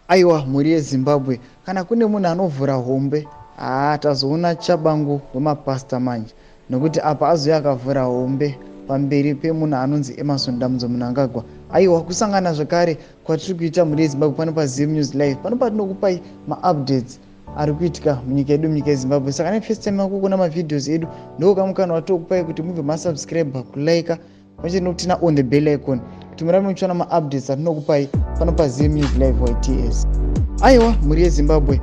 Aiwa, mhuri yeZimbabwe, kana kune munhu anovhura hombe, haa, tazoona Chabangu wemapasta manje, nokuti apa azouya akavhura hombe pamberi pemunhu anonzi Emmerson Dambudzo Mnangagwa. Aiwa, kusangana zvakare kwatiri kuita, mhuri yeZimbabwe, pano paZim News Live, pano patinokupai maupdates ari kuitika munyika yedu, munyika yeZimbabwe. Saka nefirst time yako kuona mavideos edu, ndokamukana watokupai kuti mubve masubscribe, kulike, pamwe nekuturn on the bell icon, kuti murambe muchiona maupdates atinokupai pano paZim News Live YTS. Aiwa, mhuri yeZimbabwe,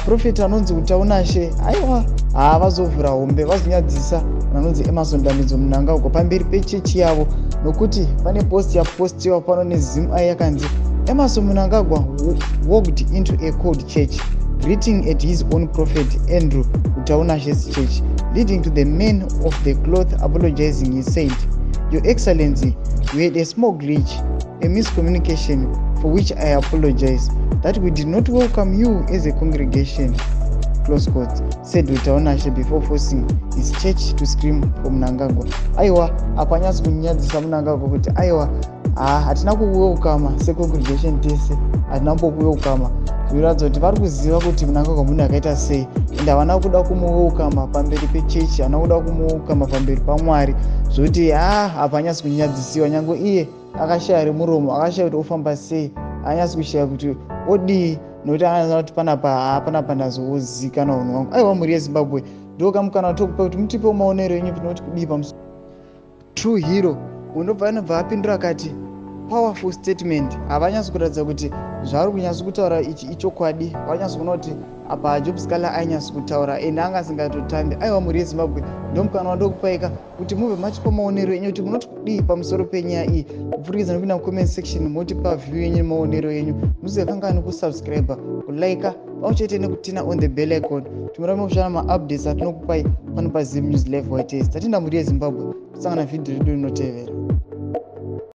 prophet anonzi Wutawunashe, aiwa, haa, vazovhura hombe, vazonyadzisa vanonzi Emmerson Dambudzo Mnangagwa pamberi pechechi yavo, nokuti pane post yapostiwa pano neZimEye yakanzi, "Emmerson Mnangagwa walked into a cold church greeting at his own prophet Andrew Wutawunashe's church, leading to the man of the cloth apologizing. He said, 'Your Excellency, we had a small glitch, a miscommunication, for which I apologize that we did not welcome you as a congregation,' close quote, said Wutawunashe before forcing his church to scream for Mnangagwa." Aiwa, apa anyatsi kunyadzisa Mnangagwa kuti aiwa, ha, hatina kuwelcoma secongregation tese, hatina kumbokuwelcoma. Zvinoratidza kuti vari kuziva kuti Mnangagwa munhu akaita sei, and havana kuda kumuwelcoma pamberi pechechi, havana kuda kumuwelcoma pamberi paMwari, zvokuti ha, apa anyatsi kunyadzisiwa. Nyange iye akashaya remuromo, akashaya kuti ofamba sei, anyatsi kushaya kuti odii, nokuti anoziva kuti panapa, ha, panapa ndazozikanwa unhu wangu. Aiwa, mhuri yeZimbabwe, ndokamukana watokupa kuti mutipewo maonero enyu, tinoti kudii pamusoro. True Hero unobva anobva apindura akati, "Powerful statement." Havanyatsi kuratidza kuti zvaari kunyatsi kutaura ichi ichokwadi. Vanyatsi kuona kuti apa Job Sikhala ainyatsi kutaura ende anga asingatotambi. Aiwa, mhuri yeZimbabwe, ndomukana wandokupaika kuti mubve matipa maonero enyu kuti munoti kudii pamusoro penyaya iyi, kupfurikidza nekupinda mucomment section, motipa view yenyu nemaonero enyu. Musingakangani kusubscribe, kulike, pamwe chete nekuturn on the bell icon, kuti murambe muchiwana maupdates atinokupai pano paZim News Live YTS. Tatenda, mhuri yeZimbabwe. Kusangana vhidhiyo redu rinotevera.